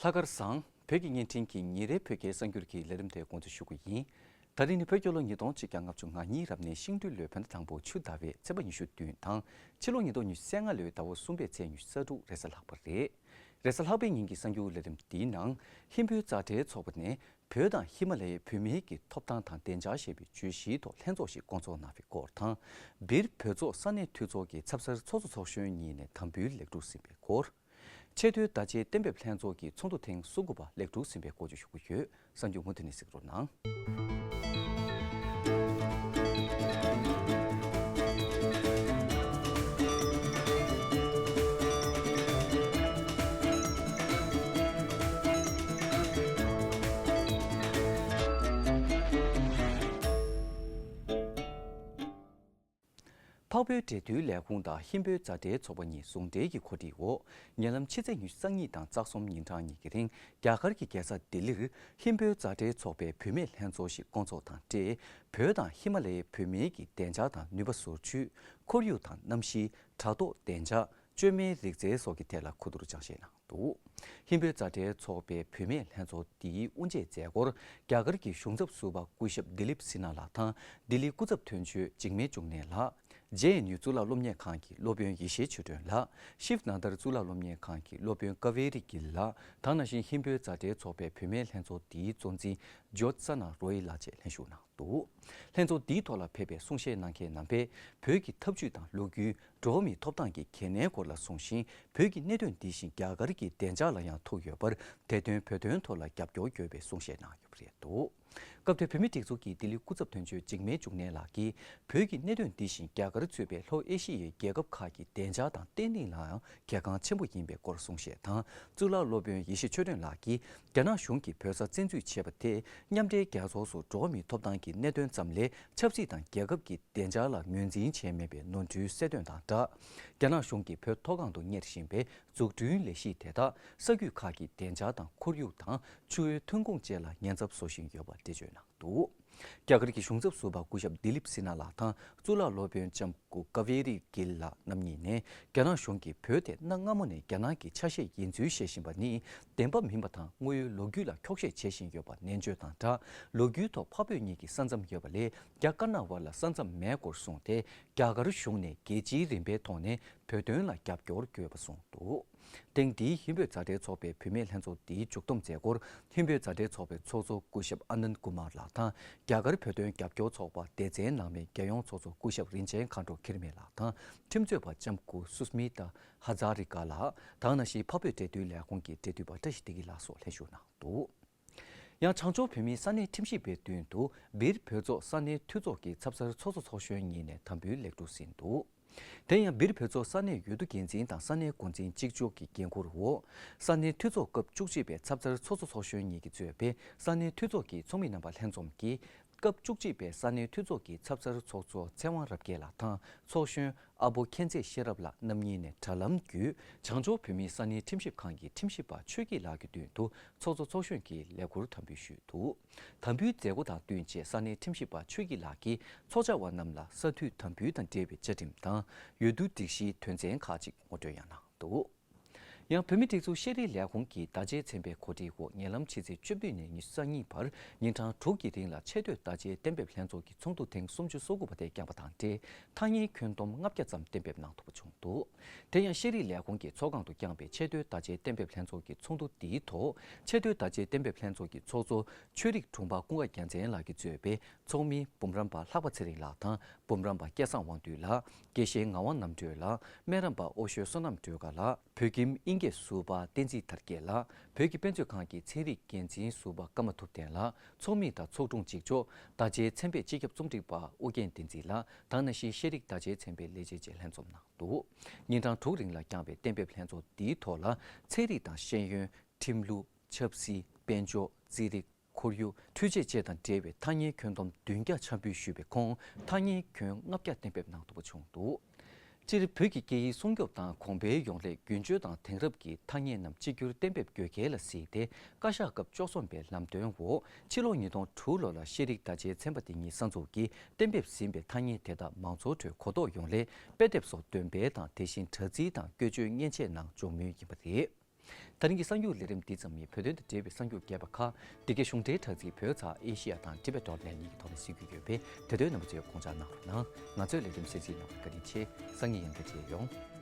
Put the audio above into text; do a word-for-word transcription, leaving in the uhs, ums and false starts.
ལྷག་དཀར་བཟང་། བོད་ཀྱི་བརྙན་འཕྲིན་གྱི་ཉིན་རེའི་བོད་སྐད་གསར་འགྱུར་གྱི་ལས་རིམ་དེ་འགོ་འཛུགས་ཞུ་རྒྱུ་ཡིན། ད་རིང་ནི་བོད་རྒྱལ་ལོ་ཉིས་སྟོང་ཆིག་བརྒྱ་ལྔ་བཅུ་ང་གཉིས་རབ་གནས་ཤིང་སྦྲུལ་ལོའི་བོད་ཟླ་དང་པོ་ཆུ་ཟླ་བའི་ཚེས་པ་ཉི་ཤུ་བདུན་དང་། ཕྱི་ལོ་ཉིས་སྟོང་ཉི་ཤུ་རྩ་ལྔ་ལོའི་ཟླ་བ་གསུམ་པའི་ཚེས་ཉི་ཤུ་རྩ་དྲུག་རེས་གཟའ་ལྷག་པ་རེད། རེས་གཟའ་ལྷག་པའི་ཉིན་གྱི་གསར་འགྱུར་ལས་རིམ་འདིའི་ནང་། ཧིན་བོད་མཛའ་འབྲེལ་ཚོགས་པ་ནས་བོད་དང་ཧི་མ་ལ་ཡའི་བོད་མིའི་གི་ཐོབ་ཐང་དང་བདེ་འཇགས་ཞེས་པའི་བརྗོད་གཞིའི་ཐོག་ལྷན་ཚོགས་ཤིག་བསྐོང་ཚོགས་གནང་བའི་སྐོར་དང་། སྦིར་བོད་ཚོགས་ས་གནས་འཐུས་ཚོགས་ཀྱི་ཚབ་མཚར་ཚོགས་གཙོ་ཚོགས་གཞོན་གཉིས་ནས་དམ་འབུལ་ལེགས་གྲུབ་ཟིན་པའི་སྐོར། ཆེས་མཐོའི་བརྡ་ཆད་གཏན་འབེབས་ལྷན་ཚོགས་ཀྱི་ཚོགས་འདུ་ཐེངས་སོ་དགུ་པ་ལེགས་གྲུབ་ཟིན་པའི་སྐོར་བཅས་ཞུ་གི་ཡོད། གསར་འགྱུར་མུ་མཐུད་ནས་གཟིགས་རོགས་གནང་། འཕགས་བོད་འབྲེལ་མཐུད་ལས་ཁུངས་དང་ཧིན་བོད་མཛའ་འབྲེལ་ཚོགས་པ་གཉིས་ཟུང་འབྲེལ་གྱི་གོ་སྒྲིག་འོག་ཉེ་ལམ་ཕྱི་ཚེས་ཉི་ཤུ་རྩ་གཉིས་དང་རྩ་གསུམ་ཉིན་གྲངས་གཉིས་ཀྱི་རིང་རྒྱ་གར་གྱི་རྒྱལ་ས་ལྡི་ལིར་ཧིན་བོད་མཛའ་འབྲེལ་ཚོགས་པའི་བུད་མེད་ལྷན་ཚོགས་ཤིག་བསྐོང་ཚོགས་དང་འབྲེལ། བོད་དང་ཧི་མ་ལ་ཡའི་བོད་མིའི་གི་བདེ་འཇགས་དང་ནུས་པ་སོར་ཆུད། ཁོར་ཡུག་དང་གནམ་གཤིས། དྲ་ཐོག་བདེ་འཇགས། བཅོས་མའི་རིག་རྩལ་སོགས་ཀྱི་ཐད་ལ་གོ་བསྡུར་སྦྱང་བཤད་གནང་། འདུག་ཧིན་བོད་མཛའ་འབྲེལ་ཚོགས་པའི་བུད་མེད་ལྷན་ཚོགས་འདིའི་དབུ་འབྱེད་མཛད་སྒོར་རྒྱ་གར་གྱི་གཞུང་ཚབ་ཟུར་པ་སྐུ་ཞབས་ལྡི་ལིབ་སི་ན་ལགས་དང་ལྡི་ལི་སྐུ་ཚབ་དོན་གཅོད་འཇིགས་མེད་འབྱུང་གནས་ལགས། ཇེ་ཨེན་ཡུ་གཙུག་ལག་སློབ་གཉེར་ཁང་གི་སློབ་དཔོན་ཡེ་ཤེས་ཆོས་སྒྲོན་ལགས། ཤིབ་ནཱ་དར་གཙུག་ལག་སློབ་གཉེར་ཁང་གི་སློབ་དཔོན་ཀ་ཝེ་རི་གིལ་ལགས། ད་ག་ནང་བཞིན་ཧིན་བོད་མཛའ་འབྲེལ་ཚོགས་པའི་བུད་མེད་ལྷན་ཚོགས་འདིའི་གཙོ་འཛིན་ཇོརྗ་ས་ན་རོ་ཡི་ལགས་བཅས་ལྷན་ཞུགས་གནང་། འདུག་ལྷན་ཚོགས་འདིའི་ཐོག་ལ་ཕེབས་པའི་གསུང་བཤད་གནང་མཁན་རྣམ་པས་བོད་ཀྱི་ཐབས་ཇུས་དང་ལོ་རྒྱུས། འགྲོ་བ་མིའི་ཐོབ་ཐང་གི་གལ་གནད་སྐོར་ལ་གསུངས་ཤིང་། བོད་ཀྱི་གནད་དོན་འདི་བཞིན་རྒྱ་གར་གྱི་བདེ་འཇགས་ལ་ཡང་ཐུག་ཡོད་པར་དེ་དོན་བོད་དོན་ཐོག་ལ་རྒྱབ་སྐྱོར་དགོས་པའི་གསུང་བཤད་གནང་ཡོད་པ་རེད་འདུག་སྐབས་དེར་བོད་མིའི་སྒྲིག་འཛུགས་ཀྱི་ལྡི་ལི་སྐུ་ཚབ་དོན་གཅོད་འཇིགས་མེད་འབྱུང་གནས་ལགས་ཀྱིས་བོད་ཀྱི་གནད་དོན་འདི་བཞིན་རྒྱ་གར་གཙོས་པའི་ལྷོ་ཨེ་ཤི་ཡའི་རྒྱལ་ཁབ་ཁག་གི་བདེ་འཇགས་དང་བརྟན་ལྷིང་ལའང་གལ་འགངས་ཆེན་པོ་ཡིན་པའི་སྐོར་གསུང་བཤད་དང་གཙུག་ལག་སློབ་དཔོན་ཡེ་ཤེས་ཆོས་སྒྲོན་ལགས་ཀྱིས། རྒྱ་ནག་གཞུང་གིས་བོད་ས་བཙན་འཛུལ་བྱས་པ་དེས་མཉམ་འབྲེལ་རྒྱལ་ཚོགས་སུ་འགྲོ་བ་མིའི་ཐོབ་ཐང་གི་གནད་དོན་ཙམ་ལས་ཆབ་སྲིད་དང་རྒྱལ་ཁབ་ཀྱི་བདེ་འཇགས་ལ་ངོས་འཛིན་བྱས་མེད་པའི་ནོར་འཁྲུལ་གསལ་སྟོན་དང་སྦྲགས། རྒྱ་ནག་གཞུང་གིས་བོད་མཐོ་སྒང་དུ་གཉེར་བཞིན་པའི་འཛུགས་སྐྲུན་ལས་གཞི་དེ་དག་ས་རྒྱུད་ཁག་གི་བདེ་འཇགས་དང་ཁོར་ཡུག་དང་ཆུ་བོའི་ཐོན་ཁུངས་བཅས་ལ་ཉེན་ཚབས་བཟོ་བཞིན་ཡོད་པ་འགྲེལ་བརྗོད་གནང་འདུག་རྒྱ་གར་གྱི་གཞུང་ཚབ་ཟུར་པ་སྐུ་ཞབས་ལྡི་ལིབ་སི་ན་ལགས་དང་གཙུག་ལག་སློབ་དཔོན་ལྕམ་སྐུ་ཀ་ཝེ་རི་གིལ་ལགས་རྣམ་གཉིས་ནས། རྒྱ་ནག་གཞུང་གིས་བོད་དེ་གནའ་སྔ་མོ་ནས་རྒྱ་ནག་གི་ཆ་ཤས་ཡིན་ཚུལ་བཤད་བཞིན་པ་ནི་བདེན་པ་མིན་པ་དང་། དངོས་ཡོད་ལོ་རྒྱུས་ལ་འཁྱོག་བཤད་བྱེད་བཞིན་ཡོད་པ་ནན་བརྗོད་དང་སྦྲགས། ལོ་རྒྱུས་ཐོག་འཕགས་བོད་གཉིས་ཀྱི་ས་མཚམས་ཡོད་པ་ལས་རྒྱ་དཀར་ནག་དབར་ལ་ས་མཚམས་མེད་སྐོར་གསུངས་ཏེ། རྒྱ་གར་གཞུང་ནས་རྒྱལ་སྤྱིའི་རིམ་པའི་ཐོག་ནས་བོད་དོན་ལ་རྒྱབ་སྐྱོར་དགོས་པ་གསུངས་འདུག་ཐེངས་འདིའི་ཧིན་བོད་མཛའ་འབྲེལ་ཚོགས་པའི་བུད་མེད་ལྷན་ཚོགས་འདིའི་མཇུག་བསྡོམས་མཛད་སྒོར་ཧིན་བོད་མཛའ་འབྲེལ་ཚོགས་པའི་ཚོགས་གཙོ་སྐུ་ཞབས་ཨ་ནནྡ་ཀུ་མར་ལགས་དང་། རྒྱ་གར་བོད་དོན་རྒྱབ་སྐྱོར་ཚོགས་པ་སྡེ་ཚན་ནང་མའི་རྒྱལ་ཡོངས་ཚོགས་གཙོ་སྐུ་ཞབས་རིན་ཆེན་མཁའ་འགྲོ་འཁྱིལ་མེད་ལགས་དང་། ཁྲིམས་རྩོད་པ་ལྕམ་སྐུ་སུ་སྨི་ཏཱ་ཧ་ཛཱ་རི་ཀ་ལགས། ད་ག་ནང་བཞིན་འཕགས་བོད་འབྲེལ་མཐུད་ལས་ཁུངས་ཀྱི་འབྲེལ་མཐུད་པ་བཀྲ་ཤིས་བདེ་སྐྱིད་ལགས་སོགས་ལྷན་ཞུགས་གནང་འདུག་ཡང་བྱང་ཕྱོགས་བོད་མིའི་ས་གནས་ཁྲིམས་ཞིབ་པའི་མདུན་དུ་སྦིར་བོད་ཚོགས་ས་གནས་འཐུས་ཚོགས་ཀྱི་ཚབ་མཚར་ཚོགས་གཙོ་ཚོགས་གཞོན་གཉིས་ནས་དམ་འབུལ་ལེགས་གྲུབ་ཟིན་འདུག་དེ་ཡང་སྦིར་བོད་ཚོགས་ས་གནས་ཡུལ་དུ་འགན་འཛིན་དང་ས་གནས་འགོ་འཛིན་གཅིག་ལྕོགས་ཀྱི་འགན་འཁུར་འོག་ས་གནས་འཐུས་ཚོགས་སྐབས་བཅུ་གཅིག་པའི་ཚབ་མཚར་ཚོགས་གཙོ་ཚོགས་གཞོན་གཉིས་ཀྱིས་གཙོས་པའི་ས་གནས་འཐུས་ཚོགས་ཀྱི་ཚོགས་མི་རྣམ་པ་ལྷན་འཛོམས་ཀྱིས། སྐབས་བཅུ་གཅིག་པའི་ས་གནས་འཐུས་ཚོགས་ཀྱི་ཚབ་མཚར་ཚོགས་གཙོ་ཚེ་དབང་རབ་རྒྱས་ལགས་དང་ཚོགས་གཞོན་ཨ་བོ་མཁྱེན་བརྩེ་ཤེས་རབ་ལགས་རྣམ་གཉིས་ནས་དྲ་ལམ་བརྒྱུད་བྱང་ཕྱོགས་བོད་མིའི་ས་གནས་ཁྲིམས་ཞིབ་ཁང་གི་ཁྲིམས་ཞིབ་པ་ཆོས་སྐྱིད་ལགས་ཀྱི་མདུན་དུ་ཚོགས་གཙོ་ཚོགས་གཞོན་གྱིས་ལས་འཁུར་དམ་འབུལ་ཞུས་འདུག་དམ་འབུལ་མཛད་སྒོ་དང་བསྟུན་ཆེད་ས་གནས་ཁྲིམས་ཞིབ་པ་ཆོས་སྐྱིད་ལགས་ཀྱིས་ཚོགས་བཅར་བ་རྣམས་ལ་ས་འཐུས་དམ་འབུལ་དང་འབྲེལ་བའི་བཅའ་ཁྲིམས་དང་འོས་བསྡུ་སྒྲིག་གཞིའི་དོན་ཚན་ཁག་ཅིག་ངོ་སྤྲོད་ཡང་གནང་འདུག་ཡང་བོད་མིའི་སྒྲིག་འཛུགས་ཤེས་རིག་ལས་ཁུངས་ཀྱི་བརྡ་ཆད་ཚན་པའི་གོ་སྒྲིག་འོག་ཉེ་ལམ་ཕྱི་ཚེས་བཅུ་བདུན་ནས་ཉི་ཤུ་རྩ་གཉིས་བར་ཉིན་གྲངས་དྲུག་གི་རིང་ལ་ཆེས་མཐོའི་བརྡ་ཆད་གཏན་འབེབས་ལྷན་ཚོགས་ཀྱི་ཚོགས་འདུ་ཐེངས་སུམ་ཅུ་སོ་དགུ་པ་དེ་བསྐྱངས་པ་དང་འབྲེལ་ཐ་སྙད་ཁྱོན་བསྡོམས་ལྔ་བརྒྱ་ཙམ་གཏན་འབེབས་གནང་ཐུབ་པ་བྱུང་འདུག་དེ་ཡང་ཤེས་རིག་ལས་ཁུངས་ཀྱི་ཚོགས་ཁང་དུ་བསྐྱངས་པའི་ཆེས་མཐོའི་བརྡ་ཆད་གཏན་འབེབས་ལྷན་ཚོགས་ཀྱི་ཚོགས་འདུ་འདིའི་ཐོག་ཆེས་མཐོའི་བརྡ་ཆད་གཏན་འབེབས་ལྷན་ཚོགས་ཀྱི་ཚོགས་གཙོ་ཆོས་རིག་དྲུང་པ་ཀུན་དགའ་རྒྱལ་མཚན་ལགས་ཀྱིས་གཙོས་པའི་ཚོགས་མི་འབུམ་རམས་པ་ལྷག་པ་ཚེ་རིང་ལགས་དང་འབུམ་རམས་པ་སྐལ་བཟང་དབང་འདུས་ལགས། དགེ་བཤེས་ངག་དབང་རྣམ་གྲོལ་ལགས། སྨན་རམས་པ་ཨོ་ཤོད་བསོད་ནམས་སྒྲོལ་དཀར་ལགས། བོད་ཁྱིམ་དབྱིན་སྐད་ཟུར་པ་བསྟན་འཛིན་དར་རྒྱས་ལགས། བོད་ཀྱི་དཔེ་མཛོད་ཁང་གི་ཚན་རིག་འགན་འཛིན་ཟུར་པ་ཀརྨ་ཐུབ་བསྟན་ལགས། ཚོགས་མི་དང་ཚོགས་དྲུང་གཅིག་ལྕོགས། བརྡ་ཆད་ཚན་པའི་སྤྱི་ཁྱབ་རྩོམ་སྒྲིག་པ་ཨུ་རྒྱན་བསྟན་འཛིན་ལགས། ད་ག་ནང་བཞིན་ཤེས་རིག་བརྡ་ཆད་ཚན་པའི་ལས་བྱེད་བཅས་ལྷན་འཛོམས་གནང་འདུག་ཉིན་གྲངས་དྲུག་རིང་ལ་བསྐྱངས་པའི་གཏན་འབེབས་ལྷན་ཚོགས་འདིའི་ཐོག་ལ་ཚན་རིག་དང་ཤེས་ཡོན། ཁྲིམས་ལུགས། ཆབ་སྲིད། དཔལ་འབྱོར། རྩིས་རིག་ཁོར་ཡུག་འཕྲུལ་ཆས་བཅས་དང་འབྲེལ་བའི་ཐ་སྙད་ཁྱོན་བསྡོམས་བདུན་བརྒྱ་འཆར་འབུལ་ཞུས་པའི་ཁོངས་ཐ་སྙད་ཁྱོན་ལྔ་བརྒྱ་གཏན་འབེབས་གནང་ཐུབ་པ་བྱུང་འདུག་སྤྱིར་བོད་ཀྱི་སྐད་ཡིག་སྲུང་སྐྱོབ་དང་གོང་འཕེལ་ཡོང་སླད་རྒྱུན་སྤྱོད་དང་དེང་རབས་ཀྱི་ཐ་སྙད་རྣམས་གཅིག་གྱུར་གཏན་འབེབས་དགོས་གལ་ལ་གཟིགས་ཏེ། བཀའ་ཤག་སྐབས་བཅུ་གསུམ་པའི་ལམ་སྟོན་འོག་ཕྱི་ལོ་ཉིས་སྟོང་དྲུག་ལོ་ལ་ཤེས་རིག་བརྡ་ཆད་ཚན་པ་དེ་ཉིད་གསར་འཛུགས་ཀྱིས་གཏན་འབེབས་ཟིན་པའི་ཐ་སྙད་དེ་དག་མང་ཚོགས་ཁྲོད་གོ་རྟོགས་ཡོང་སླད་དཔེ་དེབ་སོགས་འདོན་སྤེལ་དང་། དེ་བཞིན་དྲ་ཚིགས་དང་བཀོལ་སྤྱོད་མཉེན་ཆས་ནང་འཇོག་མུས་ཡིན་པ་རེད། ད་རིང་གི་གསར་འགྱུར་ལས་རིམ་འདི་ཙམ་ཡིན། བོད་དོན་དང་འབྲེལ་བའི་གསར་འགྱུར་རྒྱས་པ་ཁག་འདི་གའི་གཞུང་འབྲེལ་དྲ་ཚིགས་བོད་ཚ་ཨེ་ཤི་ཡ་དང་Tibet dot net གཉིས་ཀྱི་ཐོག་ནས་གཟིགས་རྒྱུ་ཡོད་པས། དེ་དོན་རྣམ་པ་ཚོས་དགོངས་འཇགས་གནང་རོགས་གནང་། ང་ཚོའི་ལས་རིམ་གསན་གཟིགས་གནང་བར་བཀའ་དྲིན་ཆེ། སང་ཉིན་ཡང་བསྐྱར་མཇལ་ཡོང་།